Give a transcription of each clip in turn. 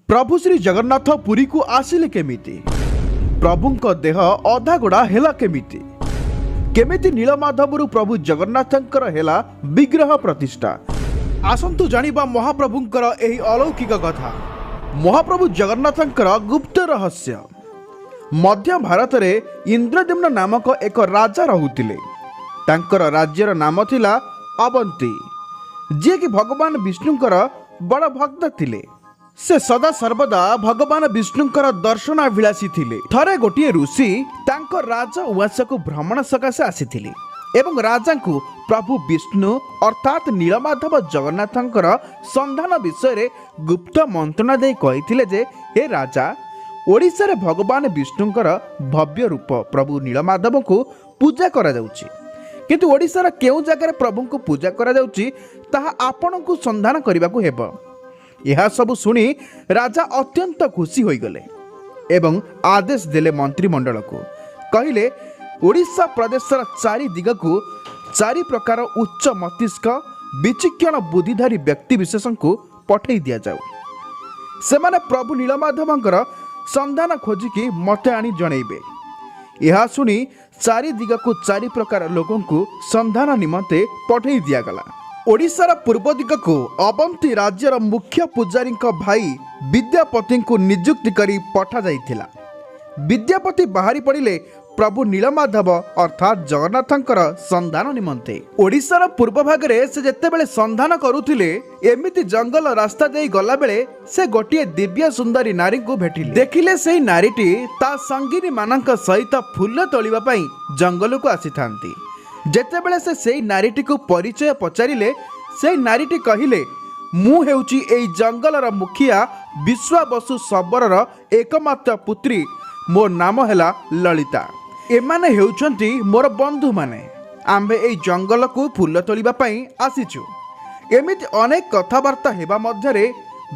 ପ୍ରଭୁ ଶ୍ରୀ ଜଗନ୍ନାଥ ପୁରୀକୁ ଆସିଲେ କେମିତି? ପ୍ରଭୁଙ୍କ ଦେହ ଅଧାଗୋଡ଼ା ହେଲା କେମିତି? କେମିତି ନୀଳମାଧବରୁ ପ୍ରଭୁ ଜଗନ୍ନାଥଙ୍କର ହେଲା ବିଗ୍ରହ ପ୍ରତିଷ୍ଠା? ଆସନ୍ତୁ ଜାଣିବା ମହାପ୍ରଭୁଙ୍କର ଏହି ଅଲୌକିକ କଥା, ମହାପ୍ରଭୁ ଜଗନ୍ନାଥଙ୍କର ଗୁପ୍ତ ରହସ୍ୟ। ମଧ୍ୟ ଭାରତରେ ଇନ୍ଦ୍ରଦ୍ୟୁମ୍ନ ନାମକ ଏକ ରାଜା ରହୁଥିଲେ। ତାଙ୍କର ରାଜ୍ୟର ନାମ ଥିଲା ଅବନ୍ତୀ, ଯିଏକି ଭଗବାନ ବିଷ୍ଣୁଙ୍କର ବଡ଼ ଭକ୍ତ ଥିଲେ। ସେ ସଦା ସର୍ବଦା ଭଗବାନ ବିଷ୍ଣୁଙ୍କର ଦର୍ଶନାଭିଳାଷୀ ଥିଲେ। ଥରେ ଗୋଟିଏ ଋଷି ତାଙ୍କ ରାଜ ଉଆସକୁ ଭ୍ରମଣ ସକାଶେ ଆସିଥିଲେ ଏବଂ ରାଜାଙ୍କୁ ପ୍ରଭୁ ବିଷ୍ଣୁ ଅର୍ଥାତ୍ ନୀଳମାଧବ ଜଗନ୍ନାଥଙ୍କର ସନ୍ଧାନ ବିଷୟରେ ଗୁପ୍ତ ମନ୍ତ୍ରଣା ଦେଇ କହିଥିଲେ ଯେ, ହେ ରାଜା, ଓଡ଼ିଶାରେ ଭଗବାନ ବିଷ୍ଣୁଙ୍କର ଭବ୍ୟ ରୂପ ପ୍ରଭୁ ନୀଳମାଧବଙ୍କୁ ପୂଜା କରାଯାଉଛି। କିନ୍ତୁ ଓଡ଼ିଶାର କେଉଁ ଜାଗାରେ ପ୍ରଭୁଙ୍କୁ ପୂଜା କରାଯାଉଛି, ତାହା ଆପଣଙ୍କୁ ସନ୍ଧାନ କରିବାକୁ ହେବ। ଏହା ସବୁ ଶୁଣି ରାଜା ଅତ୍ୟନ୍ତ ଖୁସି ହୋଇଗଲେ ଏବଂ ଆଦେଶ ଦେଲେ ମନ୍ତ୍ରିମଣ୍ଡଳକୁ। କହିଲେ, ଓଡ଼ିଶା ପ୍ରଦେଶର ଚାରି ଦିଗକୁ ଚାରି ପ୍ରକାର ଉଚ୍ଚ ମସ୍ତିଷ୍କ, ବିଚକ୍ଷଣ ବୁଦ୍ଧିଧାରୀ ବ୍ୟକ୍ତିବିଶେଷଙ୍କୁ ପଠାଇ ଦିଆଯାଉ। ସେମାନେ ପ୍ରଭୁ ନୀଳମାଧବଙ୍କର ସନ୍ଧାନ ଖୋଜିକି ମୋତେ ଆଣି ଜଣେଇବେ। ଏହା ଶୁଣି ଚାରି ଦିଗକୁ ଚାରି ପ୍ରକାର ଲୋକଙ୍କୁ ସନ୍ଧାନ ନିମନ୍ତେ ପଠାଇ ଦିଆଗଲା। ଓଡ଼ିଶାର ପୂର୍ବ ଦିଗକୁ ଅବନ୍ତୀ ରାଜ୍ୟର ମୁଖ୍ୟ ପୂଜାରୀଙ୍କ ଭାଇ ବିଦ୍ୟାପତିଙ୍କୁ ନିଯୁକ୍ତି କରି ପଠାଯାଇଥିଲା। ବିଦ୍ୟାପତି ବାହାରି ପଡ଼ିଲେ ପ୍ରଭୁ ନୀଳମାଧବ ଅର୍ଥାତ୍ ଜଗନ୍ନାଥଙ୍କର ସନ୍ଧାନ ନିମନ୍ତେ। ଓଡ଼ିଶାର ପୂର୍ବ ଭାଗରେ ସେ ଯେତେବେଳେ ସନ୍ଧାନ କରୁଥିଲେ, ଏମିତି ଜଙ୍ଗଲ ରାସ୍ତା ଦେଇ ଗଲାବେଳେ ସେ ଗୋଟିଏ ଦିବ୍ୟ ସୁନ୍ଦରୀ ନାରୀଙ୍କୁ ଭେଟିଲେ। ଦେଖିଲେ, ସେଇ ନାରୀଟି ତା ସଙ୍ଗିନୀ ମାନଙ୍କ ସହିତ ଫୁଲ ତୋଳିବା ପାଇଁ ଜଙ୍ଗଲକୁ ଆସିଥାନ୍ତି। ଯେତେବେଳେ ସେ ସେଇ ନାରୀଟିକୁ ପରିଚୟ ପଚାରିଲେ, ସେଇ ନାରୀଟି କହିଲେ, ମୁଁ ହେଉଛି ଏଇ ଜଙ୍ଗଲର ମୁଖିଆ ବିଶ୍ୱାବସୁ ଶବରର ଏକମାତ୍ର ପୁତ୍ରୀ। ମୋ ନାମ ହେଲା ଲଳିତା। ଏମାନେ ହେଉଛନ୍ତି ମୋର ବନ୍ଧୁମାନେ। ଆମ୍ଭେ ଏଇ ଜଙ୍ଗଲକୁ ଫୁଲ ତୋଳିବା ପାଇଁ ଆସିଛୁ। ଏମିତି ଅନେକ କଥାବାର୍ତ୍ତା ହେବା ମଧ୍ୟରେ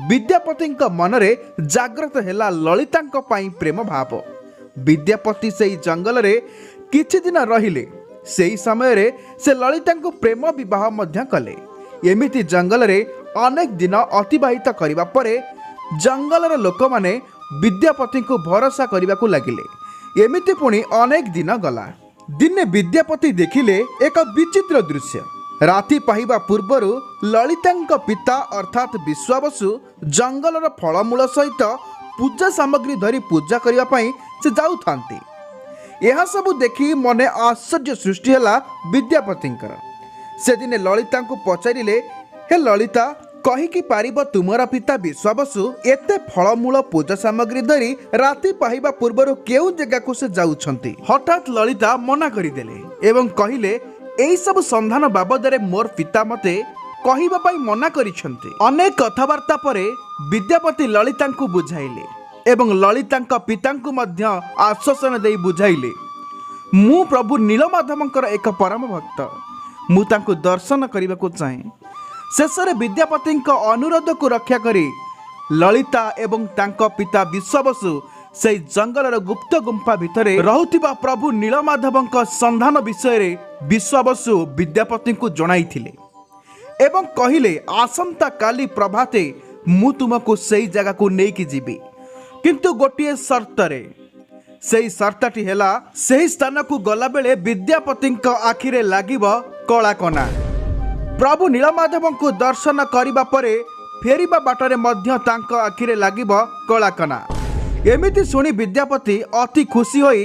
ବିଦ୍ୟାପତିଙ୍କ ମନରେ ଜାଗ୍ରତ ହେଲା ଲଳିତାଙ୍କ ପାଇଁ ପ୍ରେମ ଭାବ। ବିଦ୍ୟାପତି ସେଇ ଜଙ୍ଗଲରେ କିଛି ଦିନ ରହିଲେ। ସେଇ ସମୟରେ ସେ ଲଳିତାଙ୍କୁ ପ୍ରେମ ବିବାହ ମଧ୍ୟ କଲେ। ଏମିତି ଜଙ୍ଗଲରେ ଅନେକ ଦିନ ଅତିବାହିତ କରିବା ପରେ ଜଙ୍ଗଲର ଲୋକମାନେ ବିଦ୍ୟାପତିଙ୍କୁ ଭରସା କରିବାକୁ ଲାଗିଲେ। ଏମିତି ପୁଣି ଅନେକ ଦିନ ଗଲା। ଦିନେ ବିଦ୍ୟାପତି ଦେଖିଲେ ଏକ ବିଚିତ୍ର ଦୃଶ୍ୟ। ରାତି ପାହିବା ପୂର୍ବରୁ ଲଳିତାଙ୍କ ପିତା ଅର୍ଥାତ୍ ବିଶ୍ୱାବସୁ ଜଙ୍ଗଲର ଫଳମୂଳ ସହିତ ପୂଜା ସାମଗ୍ରୀ ଧରି ପୂଜା କରିବା ପାଇଁ ସେ ଯାଉଥାନ୍ତି। ଏହା ସବୁ ଦେଖି ମନେ ଆଶ୍ଚର୍ଯ୍ୟ ସୃଷ୍ଟି ହେଲା ବିଦ୍ୟାପତିଙ୍କର। ସେଦିନେ ଲଳିତାଙ୍କୁ ପଚାରିଲେ, ହେ ଲଳିତା, କହିକି ପାରିବ ତୁମର ପିତା ବିଶ୍ୱାବସୁ ଏତେ ଫଳମୂଳ, ପୂଜା ସାମଗ୍ରୀ ଧରି ରାତି ପାହିବା ପୂର୍ବରୁ କେଉଁ ଜାଗାକୁ ସେ ଯାଉଛନ୍ତି? ହଠାତ୍ ଲଳିତା ମନା କରିଦେଲେ ଏବଂ କହିଲେ, ଏଇସବୁ ସନ୍ଧାନ ବାବଦରେ ମୋର ପିତା ମତେ କହିବା ପାଇଁ ମନା କରିଛନ୍ତି। ଅନେକ କଥାବାର୍ତ୍ତା ପରେ ବିଦ୍ୟାପତି ଲଳିତାଙ୍କୁ ବୁଝାଇଲେ ଏବଂ ଲଳିତାଙ୍କ ପିତାଙ୍କୁ ମଧ୍ୟ ଆଶ୍ୱାସନା ଦେଇ ବୁଝାଇଲେ, ମୁଁ ପ୍ରଭୁ ନୀଳମାଧବଙ୍କର ଏକ ପରମ ଭକ୍ତ। ମୁଁ ତାଙ୍କୁ ଦର୍ଶନ କରିବାକୁ ଚାହେଁ। ଶେଷରେ ବିଦ୍ୟାପତିଙ୍କ ଅନୁରୋଧକୁ ରକ୍ଷା କରି ଲଳିତା ଏବଂ ତାଙ୍କ ପିତା ବିଶ୍ୱାବସୁ ସେଇ ଜଙ୍ଗଲର ଗୁପ୍ତ ଗୁମ୍ଫା ଭିତରେ ରହୁଥିବା ପ୍ରଭୁ ନୀଳମାଧବଙ୍କ ସନ୍ଧାନ ବିଷୟରେ ବିଶ୍ୱାବସୁ ବିଦ୍ୟାପତିଙ୍କୁ ଜଣାଇଥିଲେ ଏବଂ କହିଲେ, ଆସନ୍ତା କାଲି ପ୍ରଭାତେ ମୁଁ ତୁମକୁ ସେଇ ଜାଗାକୁ ନେଇକି ଯିବି, କିନ୍ତୁ ଗୋଟିଏ ସର୍ତ୍ତରେ। ସେଇ ସର୍ତ୍ତଟି ହେଲା, ସେହି ସ୍ଥାନକୁ ଗଲାବେଳେ ବିଦ୍ୟାପତିଙ୍କ ଆଖିରେ ଲାଗିବ କଳାକନା। ପ୍ରଭୁ ନୀଳମାଧବଙ୍କୁ ଦର୍ଶନ କରିବା ପରେ ଫେରିବା ବାଟରେ ମଧ୍ୟ ତାଙ୍କ ଆଖିରେ ଲାଗିବ କଳାକନା। ଏମିତି ଶୁଣି ବିଦ୍ୟାପତି ଅତି ଖୁସି ହୋଇ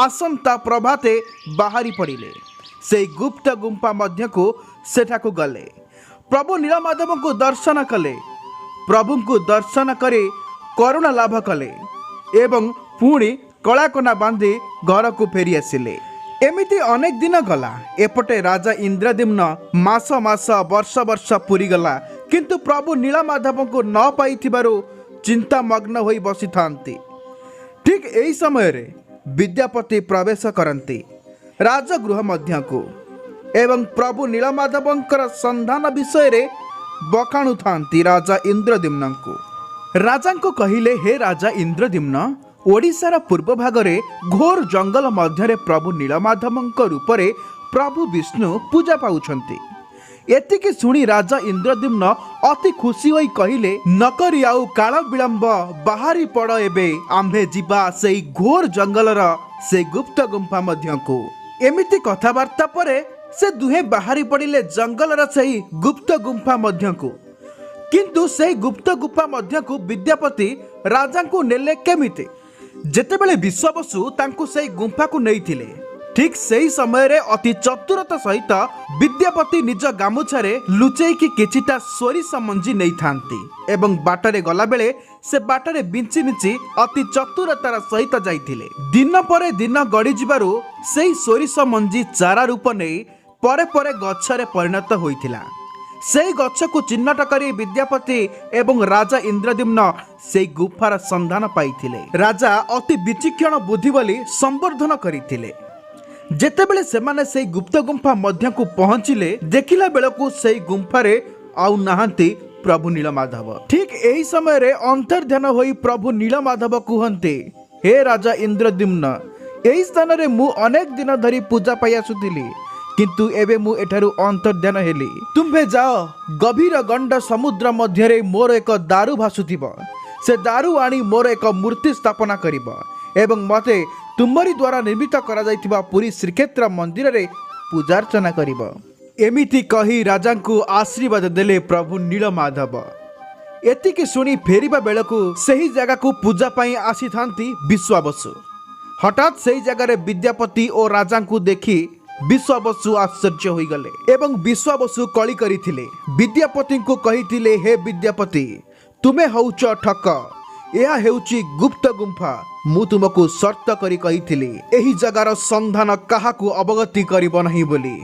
ଆସନ୍ତା ପ୍ରଭାତେ ବାହାରି ପଡ଼ିଲେ ସେଇ ଗୁପ୍ତ ଗୁମ୍ଫା ମଧ୍ୟକୁ। ସେଠାକୁ ଗଲେ, ପ୍ରଭୁ ନୀଳମାଧବଙ୍କୁ ଦର୍ଶନ କଲେ। ପ୍ରଭୁଙ୍କୁ ଦର୍ଶନ କରି କରୁଣା ଲାଭ କଲେ ଏବଂ ପୁଣି କଳାକନା ବାନ୍ଧି ଘରକୁ ଫେରି ଆସିଲେ। ଏମିତି ଅନେକ ଦିନ ଗଲା। ଏପଟେ ରାଜା ଇନ୍ଦ୍ରଦ୍ୟୁମ୍ନ ମାସ ମାସ, ବର୍ଷ ବର୍ଷ ପୁରିଗଲା, କିନ୍ତୁ ପ୍ରଭୁ ନୀଳମାଧବଙ୍କୁ ନ ପାଇଥିବାରୁ ଚିନ୍ତାମଗ୍ନ ହୋଇ ବସିଥାନ୍ତି। ଠିକ୍ ଏହି ସମୟରେ ବିଦ୍ୟାପତି ପ୍ରବେଶ କରନ୍ତି ରାଜଗୃହ ମଧ୍ୟକୁ ଏବଂ ପ୍ରଭୁ ନୀଳମାଧବଙ୍କର ସନ୍ଧାନ ବିଷୟରେ ବଖାଣୁଥାନ୍ତି ରାଜା ଇନ୍ଦ୍ରଦ୍ୟୁମ୍ନଙ୍କୁ। ରାଜାଙ୍କୁ କହିଲେ, ହେ ରାଜା ଇନ୍ଦ୍ରଦ୍ୟୁମ୍ନ, ଓଡ଼ିଶାର ପୂର୍ବ ଭାଗରେ ଘୋର ଜଙ୍ଗଲ ମଧ୍ୟରେ ପ୍ରଭୁ ନୀଳମାଧବଙ୍କ ରୂପରେ ପ୍ରଭୁ ବିଷ୍ଣୁ ପୂଜା ପାଉଛନ୍ତି। ଏତିକି ଶୁଣି ରାଜା ଇନ୍ଦ୍ରଦ୍ୟୁମ୍ନ ଅତି ଖୁସି ହୋଇ କହିଲେ, ନକରି ଆଉ କାଳ ବିଳମ୍ବ, ବାହାରି ପଡ଼ ଏବେ, ଆମ୍ଭେ ଯିବା ସେଇ ଘୋର ଜଙ୍ଗଲର ସେ ଗୁପ୍ତ ଗୁମ୍ଫା ମଧ୍ୟକୁ। ଏମିତି କଥାବାର୍ତ୍ତା ପରେ ସେ ଦୁହେଁ ବାହାରି ପଡ଼ିଲେ ଜଙ୍ଗଲର ସେଇ ଗୁପ୍ତ ଗୁମ୍ଫା ମଧ୍ୟକୁ। କିନ୍ତୁ ସେଇ ଗୁପ୍ତ ଗୁମ୍ଫା ମଧ୍ୟକୁ ବିଦ୍ୟାପତି ରାଜାଙ୍କୁ ନେଲେ କେମିତି? ଯେତେବେଳେ ବିଶ୍ୱବସୁ ତାଙ୍କୁ ସେଇ ଗୁମ୍ଫାକୁ ନେଇଥିଲେ, ଠିକ୍ ସେଇ ସମୟରେ ଅତି ଚତୁରତା ସହିତ ବିଦ୍ୟାପତି ନିଜ ଗାମୁଛାରେ ଲୁଚେଇକି କିଛିଟା ସୋରିଷ ମଞ୍ଜି ନେଇଥାନ୍ତି ଏବଂ ବାଟରେ ଗଲାବେଳେ ସେ ବାଟରେ ବିଞ୍ଚି ବିଞ୍ଚି ଅତି ଚତୁରତାର ସହିତ ଯାଇଥିଲେ। ଦିନ ପରେ ଦିନ ଗଡ଼ିଯିବାରୁ ସେଇ ସୋରିଷ ମଞ୍ଜି ଚାରା ରୂପ ନେଇ ପରେ ପରେ ଗଛରେ ପରିଣତ ହୋଇଥିଲା। ସେଇ ଗଛକୁ ଚିହ୍ନଟ କରି ବିଦ୍ୟାପତି ଏବଂ ରାଜା ଇନ୍ଦ୍ରଦ୍ୟୁମ୍ନ ସେଇ ଗୁମ୍ଫାର ସନ୍ଧାନ ପାଇଥିଲେ। ରାଜା ଅତି ବିଚକ୍ଷଣ ବୁଦ୍ଧି ବୋଲି ସମ୍ବର୍ଦ୍ଧନ କରିଥିଲେ। ଯେତେବେଳେ ସେମାନେ ସେଇ ଗୁପ୍ତ ଗୁମ୍ଫା ମଧ୍ୟକୁ ପହଞ୍ଚିଲେ, ଦେଖିଲା ବେଳକୁ ସେଇ ଗୁମ୍ଫାରେ ଆଉ ନାହାନ୍ତି ପ୍ରଭୁ ନୀଳମାଧବ। ଠିକ ଏହି ସମୟରେ ଅନ୍ତର୍ଧ୍ୟାନ ହୋଇ ପ୍ରଭୁ ନୀଳମାଧବ କୁହନ୍ତି, ହେ ରାଜା ଇନ୍ଦ୍ରଦ୍ୟୁମ୍ନ, ଏହି ସ୍ଥାନରେ ମୁଁ ଅନେକ ଦିନ ଧରି ପୂଜା ପାଇ ଆସୁଥିଲି, କିନ୍ତୁ ଏବେ ମୁଁ ଏଠାରୁ ଅନ୍ତର୍ଧ୍ୟାନ ହେଲି। ତୁମ୍ଭେ ଯାଅ, ଗଭୀର ଗଣ୍ଡ ସମୁଦ୍ର ମଧ୍ୟରେ ମୋର ଏକ ଦାରୁ ଭାସୁଥିବ। ସେ ଦାରୁ ଆଣି ମୋର ଏକ ମୂର୍ତ୍ତି ସ୍ଥାପନା କରିବ ଏବଂ ମୋତେ ତୁମରି ଦ୍ୱାରା ନିର୍ମିତ କରାଯାଇଥିବା ପୁରୀ ଶ୍ରୀକ୍ଷେତ୍ର ମନ୍ଦିରରେ ପୂଜାର୍ଚ୍ଚନା କରିବ। ଏମିତି କହି ରାଜାଙ୍କୁ ଆଶୀର୍ବାଦ ଦେଲେ ପ୍ରଭୁ ନୀଳମାଧବ। ଏତିକି ଶୁଣି ଫେରିବା ବେଳକୁ ସେହି ଜାଗାକୁ ପୂଜା ପାଇଁ ଆସିଥାନ୍ତି ବିଶ୍ୱାବସୁ। ହଠାତ୍ ସେଇ ଜାଗାରେ ବିଦ୍ୟାପତି ଓ ରାଜାଙ୍କୁ ଦେଖି ବିଶ୍ୱାବସୁ ଆଶ୍ଚର୍ଯ୍ୟ ହୋଇଗଲେ ଏବଂ ବିଶ୍ୱାବସୁ କଳି କରିଥିଲେ। ବିଦ୍ୟାପତିଙ୍କୁ କହିଥିଲେ, ହେ ବିଦ୍ୟାପତି, ତୁମେ ହଉଛ ଠକ। ଏହା ହେଉଛି ଗୁପ୍ତ ଗୁମ୍ଫା। ମୁଁ ତୁମକୁ ସର୍ତ୍ତ କରି କହିଥିଲି ଏହି ଜାଗାର ସନ୍ଧାନ କାହାକୁ ଅବଗତି କରିବ ନାହିଁ ବୋଲି,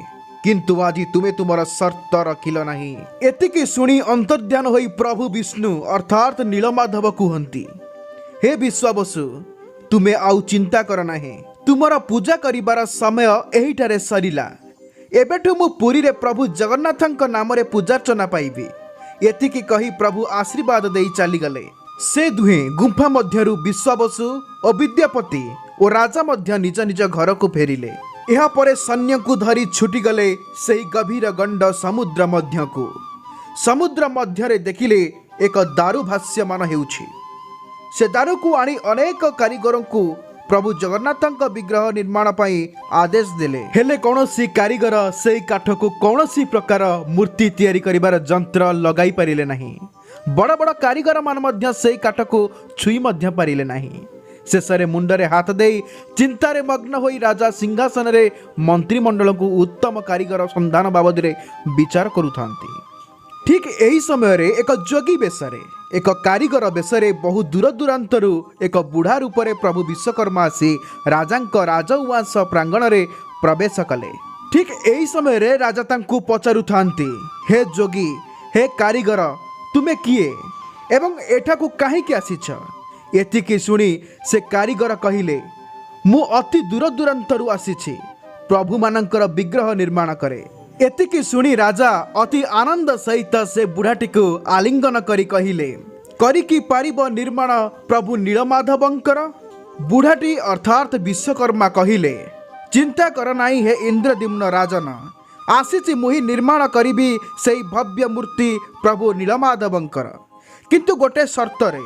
କିନ୍ତୁ ଆଜି ତୁମେ ତୁମର ସର୍ତ୍ତ ରଖିଲ ନାହିଁ। ଏତିକି ଶୁଣି ଅନ୍ତର୍ଧ୍ୟାନ ହୋଇ ପ୍ରଭୁ ବିଷ୍ଣୁ ଅର୍ଥାତ୍ ନୀଳମାଧବ କୁହନ୍ତି, ହେ ବିଶ୍ୱାବସୁ, ତୁମେ ଆଉ ଚିନ୍ତା କର ନାହିଁ। ତୁମର ପୂଜା କରିବାର ସମୟ ଏହିଠାରେ ସରିଲା। ଏବେଠୁ ମୁଁ ପୁରୀରେ ପ୍ରଭୁ ଜଗନ୍ନାଥଙ୍କ ନାମରେ ପୂଜାର୍ଚ୍ଚନା ପାଇବି। ଏତିକି କହି ପ୍ରଭୁ ଆଶୀର୍ବାଦ ଦେଇ ଚାଲିଗଲେ। ସେ ଦୁହେଁ ଗୁମ୍ଫା ମଧ୍ୟରୁ ବିଶ୍ୱାବସୁ ଓ ବିଦ୍ୟାପତି ଓ ରାଜା ମଧ୍ୟ ନିଜ ନିଜ ଘରକୁ ଫେରିଲେ। ଏହାପରେ ସୈନ୍ୟଙ୍କୁ ଧରି ଛୁଟିଗଲେ ସେହି ଗଭୀର ଗଣ୍ଡ ସମୁଦ୍ର ମଧ୍ୟକୁ। ସମୁଦ୍ର ମଧ୍ୟରେ ଦେଖିଲେ ଏକ ଦାରୁ ଭାସ୍ୟମାନ ହେଉଛି। ସେ ଦାରୁକୁ ଆଣି ଅନେକ କାରିଗରଙ୍କୁ ପ୍ରଭୁ ଜଗନ୍ନାଥଙ୍କ ବିଗ୍ରହ ନିର୍ମାଣ ପାଇଁ ଆଦେଶ ଦେଲେ। ହେଲେ କୌଣସି କାରିଗର ସେଇ କାଠକୁ କୌଣସି ପ୍ରକାର ମୂର୍ତ୍ତି ତିଆରି କରିବାର ଯନ୍ତ୍ର ଲଗାଇ ପାରିଲେ ନାହିଁ। ବଡ଼ ବଡ଼ କାରିଗରମାନେ ମଧ୍ୟ ସେଇ କାଠକୁ ଛୁଇଁ ମଧ୍ୟ ପାରିଲେ ନାହିଁ। ଶେଷରେ ମୁଣ୍ଡରେ ହାତ ଦେଇ ଚିନ୍ତାରେ ମଗ୍ନ ହୋଇ ରାଜା ସିଂହାସନରେ ମନ୍ତ୍ରିମଣ୍ଡଳଙ୍କୁ ଉତ୍ତମ କାରିଗର ସନ୍ଧାନ ବାବଦରେ ବିଚାର କରୁଥାନ୍ତି। ଠିକ୍ ଏହି ସମୟରେ ଏକ ଯୋଗୀ ବେଶରେ, ଏକ କାରିଗର ବେଶରେ ବହୁ ଦୂର ଦୂରାନ୍ତରୁ ଏକ ବୁଢ଼ା ରୂପରେ ପ୍ରଭୁ ବିଶ୍ୱକର୍ମା ଆସି ରାଜାଙ୍କ ରାଜଉଆସ ପ୍ରାଙ୍ଗଣରେ ପ୍ରବେଶ କଲେ। ଠିକ୍ ଏହି ସମୟରେ ରାଜା ତାଙ୍କୁ ପଚାରୁଥାନ୍ତି, ହେ ଯୋଗୀ, ହେ କାରିଗର, ତୁମେ କିଏ ଏବଂ ଏଠାକୁ କାହିଁକି ଆସିଛ? ଏତିକି ଶୁଣି ସେ କାରିଗର କହିଲେ, ମୁଁ ଅତି ଦୂର ଦୂରାନ୍ତରୁ ଆସିଛି, ପ୍ରଭୁମାନଙ୍କର ବିଗ୍ରହ ନିର୍ମାଣ କରେ। ଏତିକି ଶୁଣି ରାଜା ଅତି ଆନନ୍ଦ ସହିତ ସେ ବୁଢ଼ାଟିକୁ ଆଲିଙ୍ଗନ କରି କହିଲେ, କରିକି ପାରିବ ନିର୍ମାଣ ପ୍ରଭୁ ନୀଳମାଧବଙ୍କର? ବୁଢ଼ାଟି ଅର୍ଥାତ୍ ବିଶ୍ୱକର୍ମା କହିଲେ, ଚିନ୍ତା କର ନାହିଁ ହେ ଇନ୍ଦ୍ରଦ୍ୟୁମ୍ନ ରାଜନ, ଆସିଛି ମୁହିଁ ନିର୍ମାଣ କରିବି ସେଇ ଭବ୍ୟ ମୂର୍ତ୍ତି ପ୍ରଭୁ ନୀଳମାଧବଙ୍କର, କିନ୍ତୁ ଗୋଟେ ସର୍ତ୍ତରେ।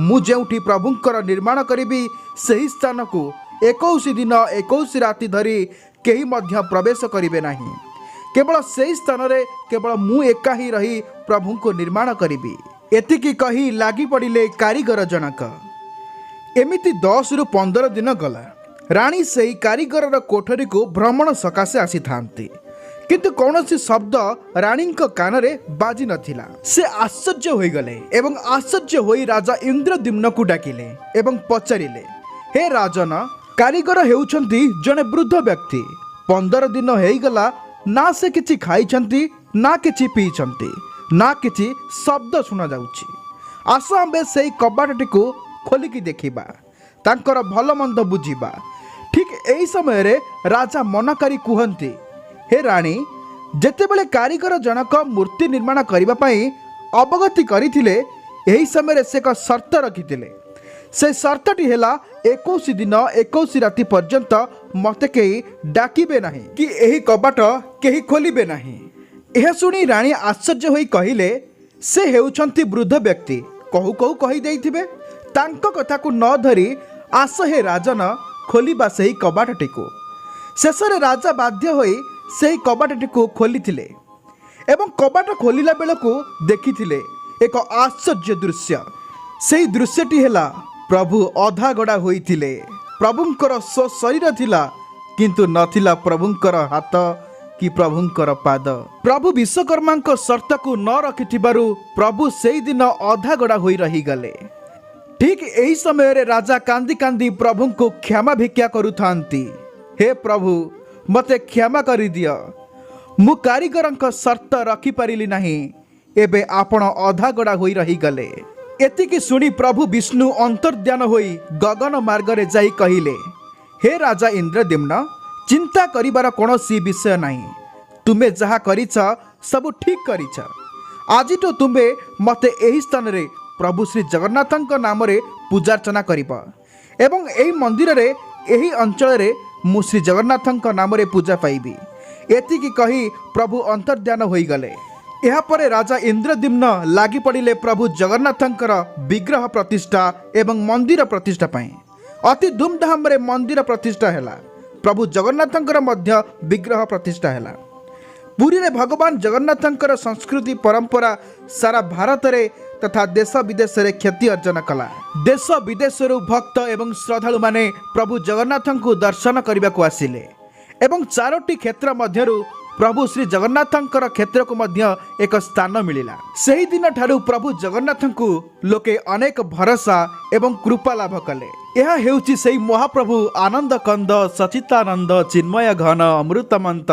ମୁଁ ଯେଉଁଠି ପ୍ରଭୁଙ୍କର ନିର୍ମାଣ କରିବି, ସେହି ସ୍ଥାନକୁ 21 ଦିନ 21 ରାତି ଧରି କେହି ମଧ୍ୟ ପ୍ରବେଶ କରିବେ ନାହିଁ। କେବଳ ସେହି ସ୍ଥାନରେ କେବଳ ମୁଁ ଏକା ହିଁ ରହି ପ୍ରଭୁଙ୍କୁ ନିର୍ମାଣ କରିବି। ଏତିକି କହି ଲାଗି ପଡ଼ିଲେ କାରିଗର ଜଣକ। ଏମିତି 10ରୁ 15 ଦିନ ଗଲା। ରାଣୀ ସେହି କାରିଗରର କୋଠରୀକୁ ଭ୍ରମଣ ସକାଶେ ଆସିଥାନ୍ତି, କିନ୍ତୁ କୌଣସି ଶବ୍ଦ ରାଣୀଙ୍କ କାନରେ ବାଜି ନଥିଲା। ସେ ଆଶ୍ଚର୍ଯ୍ୟ ହୋଇଗଲେ ଏବଂ ଆଶ୍ଚର୍ଯ୍ୟ ହୋଇ ରାଜା ଇନ୍ଦ୍ରଦ୍ୟୁମ୍ନକୁ ଡାକିଲେ ଏବଂ ପଚାରିଲେ, ହେ ରାଜନ, କାରିଗର ହେଉଛନ୍ତି ଜଣେ ବୃଦ୍ଧ ବ୍ୟକ୍ତି। 15 ଦିନ ହେଇଗଲା, ନା ସେ କିଛି ଖାଇଛନ୍ତି, ନା କିଛି ପିଇଛନ୍ତି, ନା କିଛି ଶବ୍ଦ ଶୁଣାଯାଉଛି। ଆସ, ଆମ୍ଭେ ସେଇ କବାଟଟିକୁ ଖୋଲିକି ଦେଖିବା, ତାଙ୍କର ଭଲ ମନ୍ଦ ବୁଝିବା। ଠିକ୍ ଏହି ସମୟରେ ରାଜା ମନକାରୀ କୁହନ୍ତି, ହେ ରାଣୀ, ଯେତେବେଳେ କାରିଗର ଜଣକ ମୂର୍ତ୍ତି ନିର୍ମାଣ କରିବା ପାଇଁ ଅବଗତି କରିଥିଲେ, ଏହି ସମୟରେ ସେ ଏକ ସର୍ତ୍ତ ରଖିଥିଲେ। ସେ ସର୍ତ୍ତଟି ହେଲା, 21 ଦିନ 21 ରାତି ପର୍ଯ୍ୟନ୍ତ ମୋତେ କେହି ଡାକିବେ ନାହିଁ କି ଏହି କବାଟ କେହି ଖୋଲିବେ ନାହିଁ। ଏହା ଶୁଣି ରାଣୀ ଆଶ୍ଚର୍ଯ୍ୟ ହୋଇ କହିଲେ, ସେ ହେଉଛନ୍ତି ବୃଦ୍ଧ ବ୍ୟକ୍ତି, କହୁ କହୁ କହିଦେଇଥିବେ। ତାଙ୍କ କଥାକୁ ନ ଧରି ଆସ ହେ ରାଜନ, ଖୋଲିବା ସେହି କବାଟଟିକୁ। ଶେଷରେ ରାଜା ବାଧ୍ୟ ହୋଇ ସେହି କବାଟଟିକୁ ଖୋଲିଥିଲେ ଏବଂ କବାଟ ଖୋଲିଲା ବେଳକୁ ଦେଖିଥିଲେ ଏକ ଆଶ୍ଚର୍ଯ୍ୟ ଦୃଶ୍ୟ। ସେହି ଦୃଶ୍ୟଟି ହେଲା, ପ୍ରଭୁ ଅଧାଗଡ଼ା ହୋଇଥିଲେ। ପ୍ରଭୁଙ୍କର ସ୍ୱଶରୀର ଥିଲା, କିନ୍ତୁ ନଥିଲା ପ୍ରଭୁଙ୍କର ହାତ କି ପ୍ରଭୁଙ୍କର ପାଦ। ପ୍ରଭୁ ବିଶ୍ୱକର୍ମାଙ୍କ ସର୍ତ୍ତକୁ ନ ରଖିଥିବାରୁ ପ୍ରଭୁ ସେଇଦିନ ଅଧାଗଡ଼ା ହୋଇ ରହିଗଲେ। ଠିକ୍ ଏହି ସମୟରେ ରାଜା କାନ୍ଦି କାନ୍ଦି ପ୍ରଭୁଙ୍କୁ କ୍ଷମା ଭିକ୍ଷା କରୁଥାନ୍ତି, ହେ ପ୍ରଭୁ, ମୋତେ କ୍ଷମା କରିଦିଅ, ମୁଁ କାରିଗରଙ୍କ ସର୍ତ୍ତ ରଖିପାରିଲି ନାହିଁ, ଏବେ ଆପଣ ଅଧାଗଡ଼ା ହୋଇ ରହିଗଲେ। ଏତିକି ଶୁଣି ପ୍ରଭୁ ବିଷ୍ଣୁ ଅନ୍ତର୍ଦ୍ଧାନ ହୋଇ ଗଗନ ମାର୍ଗରେ ଯାଇ କହିଲେ, ହେ ରାଜା ଇନ୍ଦ୍ରଦ୍ୟୁମ୍ନ, ଚିନ୍ତା କରିବାର କୌଣସି ବିଷୟ ନାହିଁ। ତୁମେ ଯାହା କରିଛ ସବୁ ଠିକ୍ କରିଛ। ଆଜିଠୁ ତୁମେ ମୋତେ ଏହି ସ୍ଥାନରେ ପ୍ରଭୁ ଶ୍ରୀ ଜଗନ୍ନାଥଙ୍କ ନାମରେ ପୂଜାର୍ଚ୍ଚନା କରିବ ଏବଂ ଏହି ମନ୍ଦିରରେ, ଏହି ଅଞ୍ଚଳରେ ମୁଁ ଶ୍ରୀ ଜଗନ୍ନାଥଙ୍କ ନାମରେ ପୂଜା ପାଇବି। ଏତିକି କହି ପ୍ରଭୁ ଅନ୍ତର୍ଦ୍ଧାନ ହୋଇଗଲେ। ଏହାପରେ ରାଜା ଇନ୍ଦ୍ରଦ୍ୟୁମ୍ନ ଲାଗି ପଡ଼ିଲେ ପ୍ରଭୁ ଜଗନ୍ନାଥଙ୍କର ବିଗ୍ରହ ପ୍ରତିଷ୍ଠା ଏବଂ ମନ୍ଦିର ପ୍ରତିଷ୍ଠା ପାଇଁ। ଅତି ଧୁମଧାମରେ ମନ୍ଦିର ପ୍ରତିଷ୍ଠା ହେଲା, ପ୍ରଭୁ ଜଗନ୍ନାଥଙ୍କର ମଧ୍ୟ ବିଗ୍ରହ ପ୍ରତିଷ୍ଠା ହେଲା। ପୁରୀରେ ଭଗବାନ ଜଗନ୍ନାଥଙ୍କର ସଂସ୍କୃତି ପରମ୍ପରା ସାରା ଭାରତରେ ତଥା ଦେଶ ବିଦେଶରେ ଖ୍ୟାତି ଅର୍ଜନ କଲା। ଦେଶ ବିଦେଶରୁ ଭକ୍ତ ଏବଂ ଶ୍ରଦ୍ଧାଳୁମାନେ ପ୍ରଭୁ ଜଗନ୍ନାଥଙ୍କୁ ଦର୍ଶନ କରିବାକୁ ଆସିଲେ ଏବଂ ଚାରୋଟି କ୍ଷେତ୍ର ମଧ୍ୟରୁ ପ୍ରଭୁ ଶ୍ରୀ ଜଗନ୍ନାଥଙ୍କର କ୍ଷେତ୍ରକୁ ମଧ୍ୟ ଏକ ସ୍ଥାନ ମିଳିଲା। ସେହିଦିନଠାରୁ ପ୍ରଭୁ ଜଗନ୍ନାଥଙ୍କୁ ଲୋକେ ଅନେକ ଭରସା ଏବଂ କୃପା ଲାଭ କଲେ। ଏହା ହେଉଛି ସେଇ ମହାପ୍ରଭୁ ଆନନ୍ଦ କନ୍ଦ ସଚିତାନନ୍ଦ ଚିନ୍ମୟ ଘନ ଅମୃତମନ୍ତ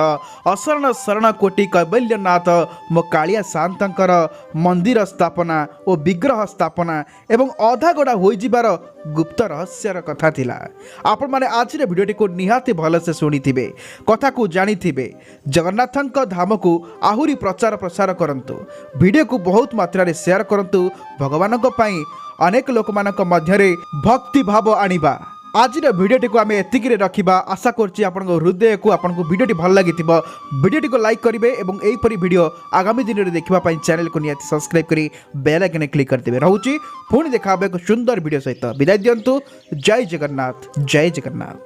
ଅଶରଣ ଶରଣ କୋଟି କୈବଲ୍ୟନାଥ ମୋ କାଳିଆ ସାଆନ୍ତଙ୍କର ମନ୍ଦିର ସ୍ଥାପନା ଓ ବିଗ୍ରହ ସ୍ଥାପନା ଏବଂ ଅଧାଗଡ଼ା ହୋଇଯିବାର ଗୁପ୍ତ ରହସ୍ୟର କଥା ଥିଲା। ଆପଣମାନେ ଆଜିର ଭିଡ଼ିଓଟିକୁ ନିହାତି ଭଲସେ ଶୁଣିଥିବେ, କଥାକୁ ଜାଣିଥିବେ। ଜଗନ୍ନାଥଙ୍କ ଧାମକୁ ଆହୁରି ପ୍ରଚାର ପ୍ରସାର କରନ୍ତୁ, ଭିଡ଼ିଓକୁ ବହୁତ ମାତ୍ରାରେ ସେୟାର କରନ୍ତୁ। ଭଗବାନଙ୍କ ପାଇଁ ଅନେକ ଲୋକମାନଙ୍କ ମଧ୍ୟରେ ଭକ୍ତି ଭାବ ଆଣିବା। ଆଜିର ଭିଡ଼ିଓଟିକୁ ଆମେ ଏତିକିରେ ରଖିବା। ଆଶା କରୁଛି ଆପଣଙ୍କ ହୃଦୟକୁ, ଆପଣଙ୍କୁ ଭିଡ଼ିଓଟି ଭଲ ଲାଗିଥିବ। ଭିଡ଼ିଓଟିକୁ ଲାଇକ୍ କରିବେ ଏବଂ ଏହିପରି ଭିଡ଼ିଓ ଆଗାମୀ ଦିନରେ ଦେଖିବା ପାଇଁ ଚ୍ୟାନେଲକୁ ନିହାତି ସବସ୍କ୍ରାଇବ୍ କରି ବେଲ୍ ଆଇକନ୍ରେ କ୍ଲିକ୍ କରିଦେବେ। ରହୁଛି, ପୁଣି ଦେଖା ହେବ ଏକ ସୁନ୍ଦର ଭିଡ଼ିଓ ସହିତ। ବିଦାୟ ଦିଅନ୍ତୁ। ଜୟ ଜଗନ୍ନାଥ, ଜୟ ଜଗନ୍ନାଥ।